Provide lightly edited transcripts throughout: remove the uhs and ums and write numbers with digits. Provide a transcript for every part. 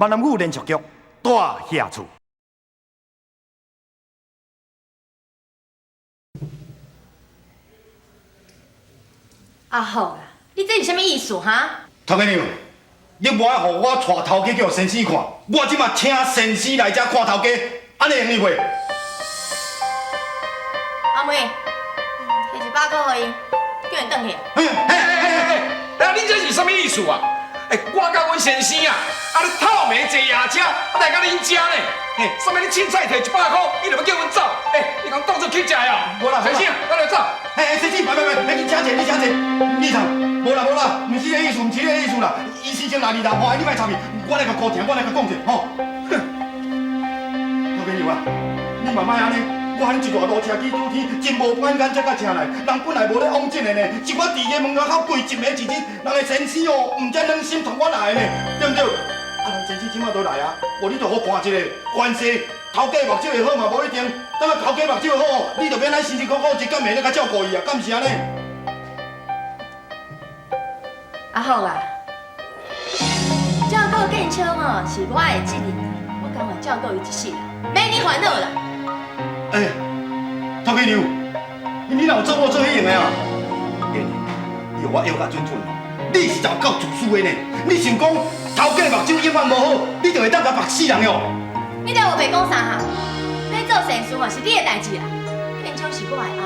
闽南语连续剧《大侠厝》。阿福啊，你這是啥物意思哈？頭家娘，你無愛予我帶頭家去予先生看，我這馬請先生來遮看頭家，按呢會用袂？阿妹，提100塊予伊，叫𪜶轉去。嘿嘿嘿嘿，哎，你這是啥物意思啊？哎，我佮阮先生啊，啊你透暝坐夜車，啊來到恁遮呢？嘿，啥物你凊彩提100塊，你就欲叫阮走？哎，你共當作乞食哦？無啦，先生，咱來走。嘿，先生，別別別，你請坐，你請坐。你頭，無啦無啦，毋是這个意思，毋是這個意思啦。伊先生來你啦，吼，你莫插伊，我來共顧聽，我來共講者，吼。哼，老朋友啊，你嘛莫按呢，我按呢一大路車去拄天，真無簡單才共車來。人本來無咧往這个呢，是我佇個門口跪一暝一日，人的先生哦，毋才忍心託我來的呢，對毋對？啊，人先生這馬都來啊，無你就好看一下，關係頭家目睭會好嘛，無一定。等下頭家目睭會好哦，你就免咱辛辛苦苦一工暝咧共照顧伊啊，敢毋是按呢？阿福啊，照顧建昌哦是我的責任，我甘願照顧伊一世人，免你煩惱啦。欸，頭家娘，你哪有做某做彼樣的啊？欸，你予我搖甲準準，你實在有夠自私的呢。你想講頭家目睭永遠無好，你就會當共縛死人喲？你佇烏白講啥哈？欲做善事嘛是你的代誌啦。建昌是我的翁，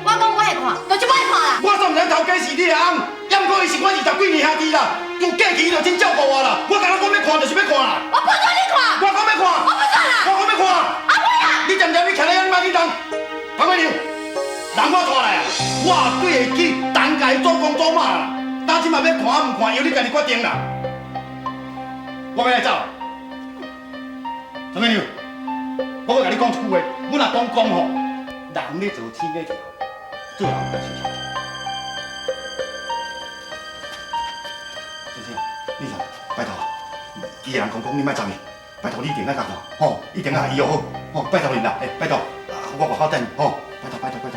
我講我愛看，就是我愛看啦。我煞毋知頭家是你的翁，也毋過伊是我20幾年兄弟啦，自過去伊就真照顧我啦。我敢若講欲看就是欲看啦。我不准你看。我講欲看。我不准啦。我講欲看。阿妹啊！你踮踮你徛咧遐，你莫緊張。彭桂娘，人我帶來啊，我對會起陳家祖公祖媽啦。今這馬欲看毋看，由你家己決定啦。我欲來走。陳桂娘，我閣共你講一句話，阮阿公講吼，人咧做天咧條，做人要小心。先生，你啥？拜託，伊人講講你莫插伊，拜託你一定愛共看，吼，一定愛伊約好，吼，拜託你啦，欸，拜託，我外口等你，吼，拜託拜託拜託。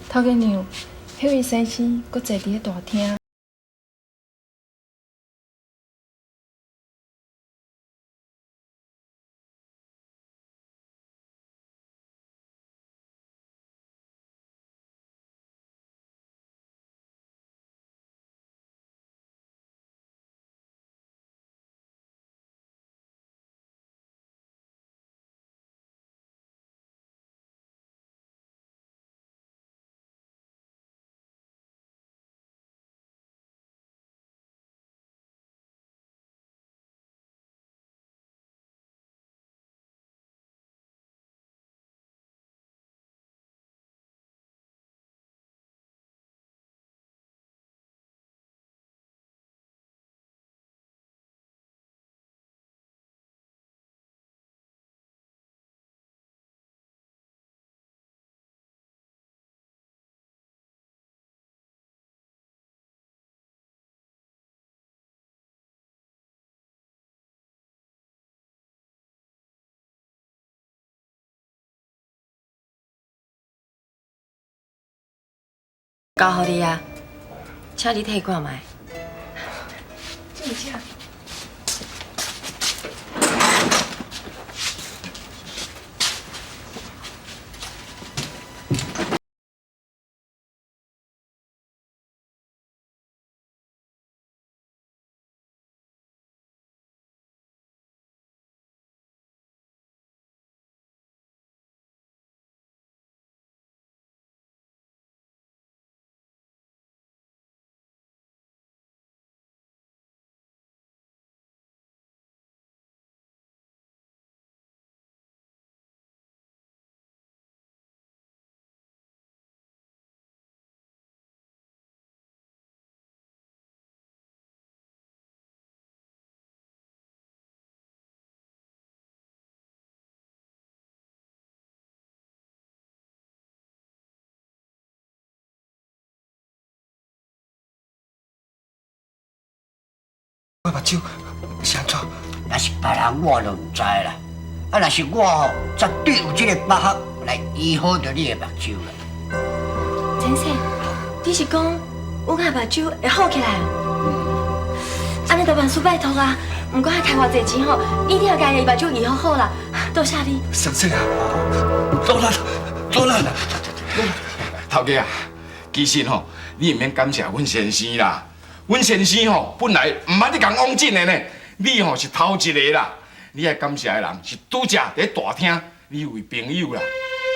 頭家娘，彼位先生閣坐佇咧大廳。交予你啊，請你替看覓。真正。我目睭是按怎？若是別人我就毋知啦。啊，若是我吼，絕對有這個把握來醫好著你的目睭啦。先生，你是講阮阿目睭會好起來？按呢就萬事拜託啊！毋管愛開偌濟錢吼，一定要共伊目睭醫好好啦。多謝你。先生啊，努力，努力。頭家啊，其實吼，你毋免感謝阮先生啦。阮先生吼，本來毋捌你共往診的呢，你吼是頭一個啦。你愛感謝的人是拄才佇大廳你有位朋友啦，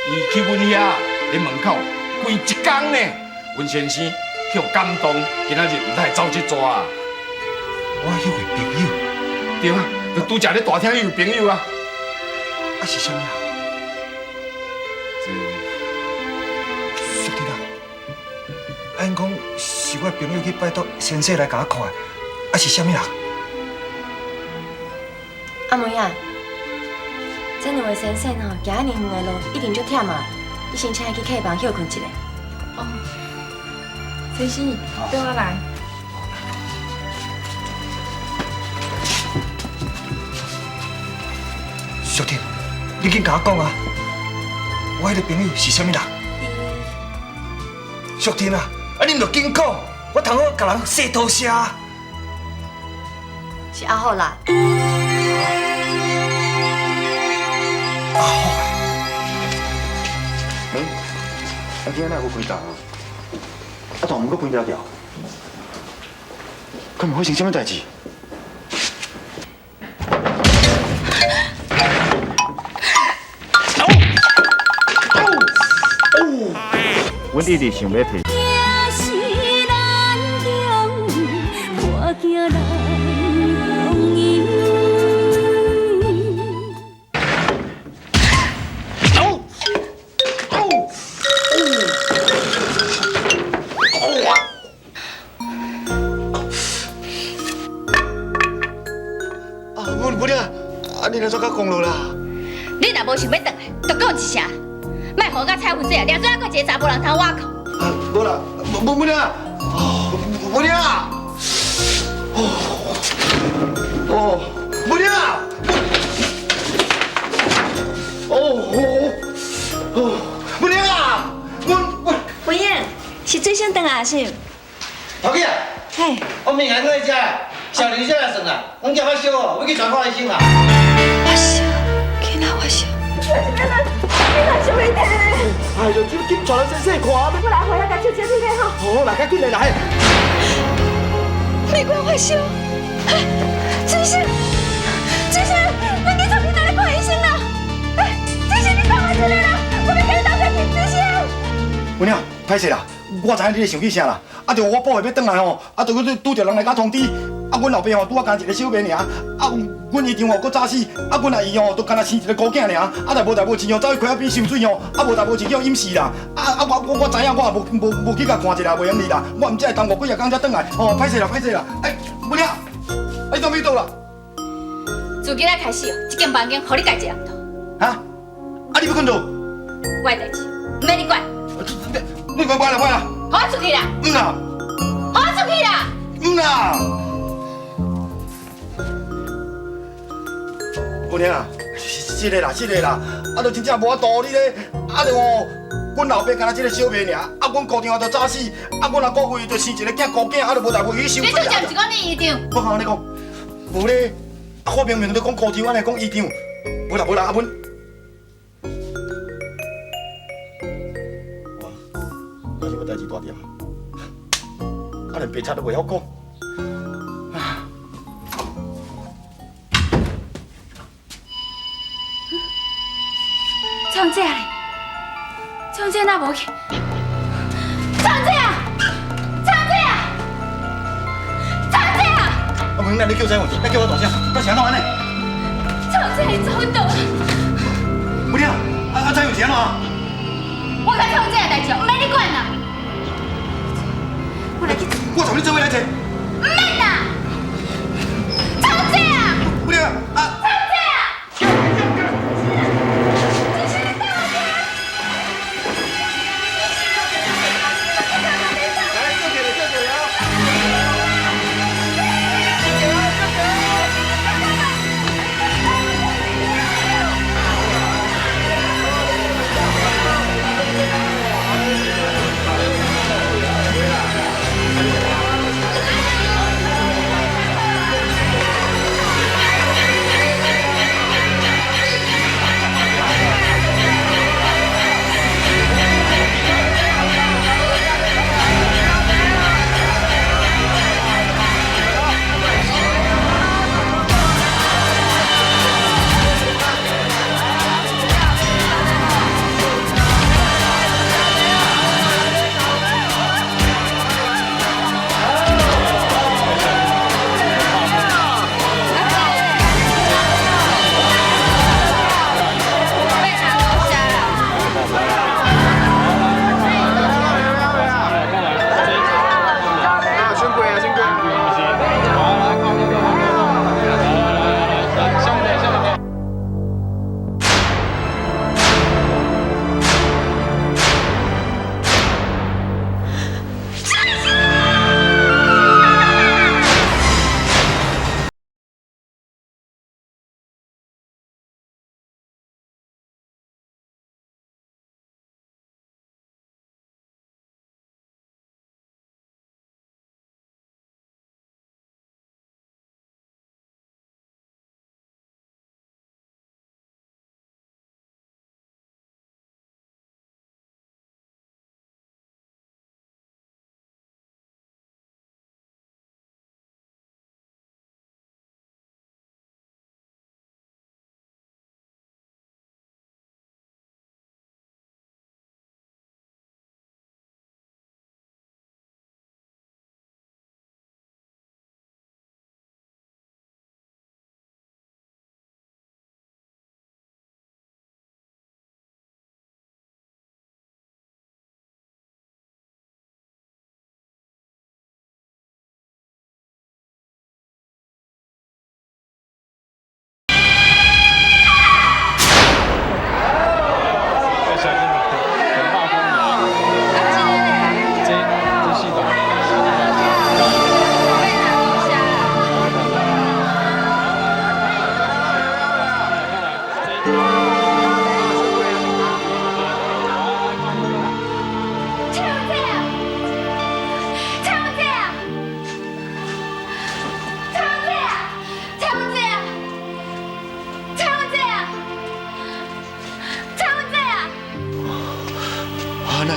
伊去阮遐佇門口跪一工呢，阮先生去予感動，今仔日毋知會走這逝啊。我彼位朋友，對啊，就拄才佇大廳彼位朋友啊。啊是啥物啊？這淑娣啊，啊𪜶講是我朋友去拜託先生來共我看的，啊是啥物人？阿妹啊，這兩位先生吼，行遐爾遠的路，一定足忝啊！你先請伊去客房歇睏一下。哦，先生，綴我來。淑娣，你緊共我講啊！我彼個朋友是啥物人？淑娣啊，啊你毋著緊講，我通好共人說多謝啊！是阿虎啦。阿虎。欸，啊今仔哪有開闸啊？啊大門閣關牢牢，敢會發生啥物代誌？阮一直想欲提。啊，母娘，啊，你來怎甲講落啦？你若無想欲轉來，就講一聲，莫予我佮彩雲姐掠做猶閣一個查埔人通倚靠。啊，無啦，母母娘，哦，母娘，哦，哦，母娘，哦哦哦，母娘，我我。文燕，是最先轉來是？頭家，嘿，我明仔去遮，小林先來算啦，阮囝發燒哦，欲去傳看醫生啦。發燒，囡仔發燒。我是欲囡仔想袂得。哎呦，緊緊帶來先生看。我來回來共手接起來吼。好，來，較緊來來。美國發燒，先生，先生，咱緊帶囡仔來看醫生啦！哎，先生，你等我一下啦，我欲共你鬥陣去，先生。姑娘，歹勢啦，我知影你咧生氣啥啦。啊，著我寶貝欲轉來吼，啊，著閣拄著人來共通知，啊，阮老爸吼拄仔干一個小妹爾，啊，阮姨丈吼閣早死，啊，阮阿姨吼都干焦生一個孤囝爾，啊，但無代無誌吼，走去溪仔邊收水吼，啊，無代無誌叫淹死啦，啊啊，我知影，我也無去共看一下，袂用得啦，我毋才會耽誤幾仔工才轉來，吼，歹勢啦，歹勢啦，哎，母娘，啊，你怎去倒啦？自今仔開始哦，這間房間予你家一個人住。哈？啊，你欲睏佗？我的代誌，毋免你管。你管管啦，管啦。予我出去啦！毋啦。予我出去啦！毋啦。姑娘，是的啦，是的啦，啊，都真正無法度你咧，啊，就吼，阮老爸干焦這個小妹爾，啊，阮姑丈也都早死，啊，阮阿姑父就生一個囝孤囝，啊，都無代無誌去收你拄才毋是講你姨丈？我按呢講，無咧，啊，我明明咧講姑丈，按呢講姨丈，無啦無啦，啊，阮。哇，那是我代誌大條，啊，連白賊都袂曉講。創這咧，創這哪無去？創這啊！創這啊！創這啊！阿妹，那你叫啥話？你叫我大聲，我是按怎按呢？創這伊走倒啊！母娘，啊彩雲是按怎？我佮創這的代誌，毋免你管啦。我來去。我從你做伙來揣。毋免啦！創這啊！母娘，啊！創這啊！來，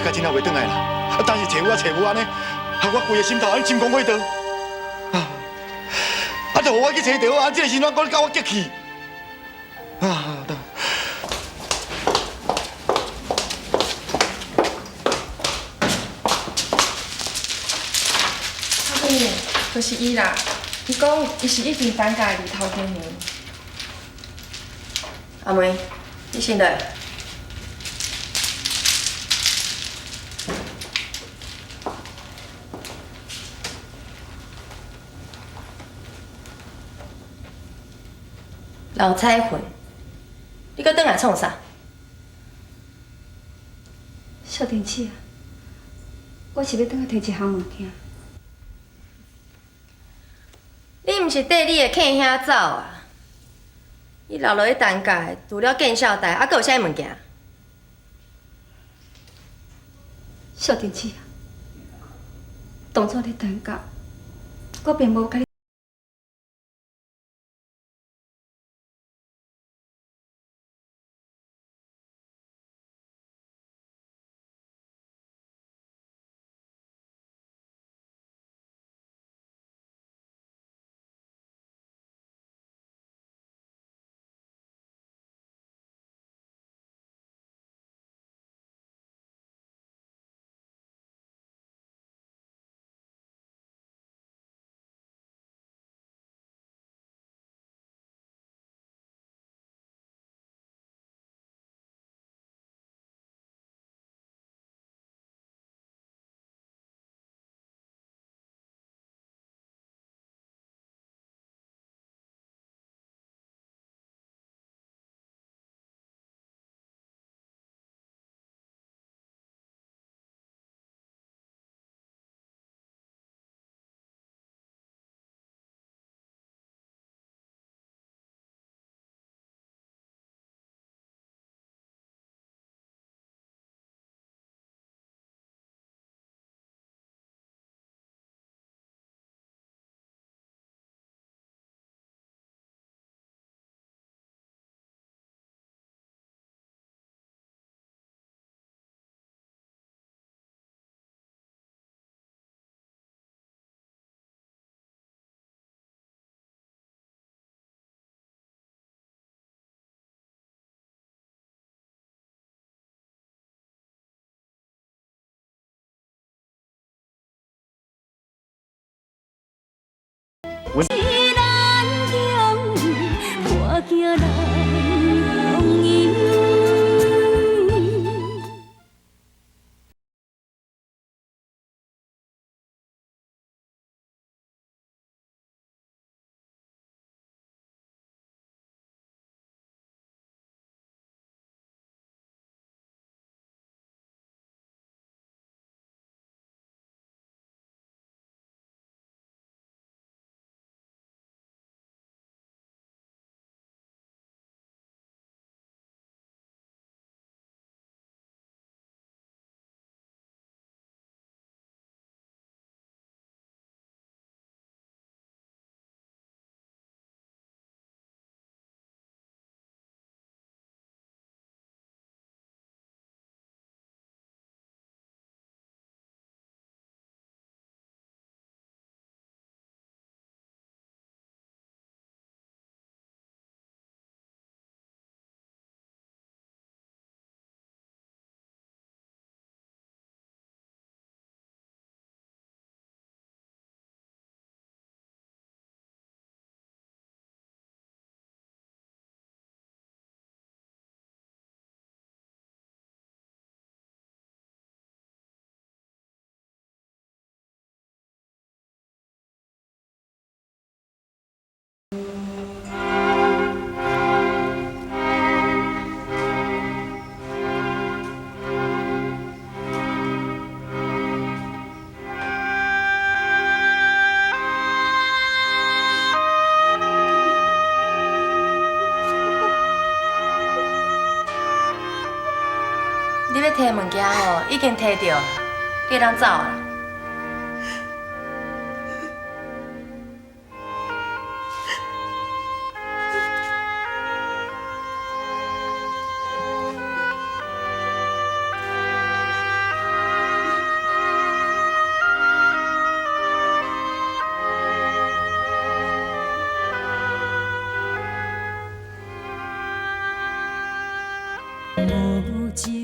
到真也袂转來啦。啊，但是揣有啊揣無按呢，啊，我規个心頭按呢針光火刀。啊，啊，就予我去揣著，啊，這个時陣閣共我激氣。啊，頭家娘，就是伊啦。伊講伊是已經擔架的二頭家娘。阿梅，你先來。劉彩雲，你閣轉來創啥？小婷姊啊，我是欲轉來提一項物件。你毋是綴你的客兄走啊？你留落去陳家的，除了見笑代，猶閣有啥物物件？小婷姊啊，當初咧陳家，我並無共你。你欲提物件吼，已經提著，你會當走啊。情。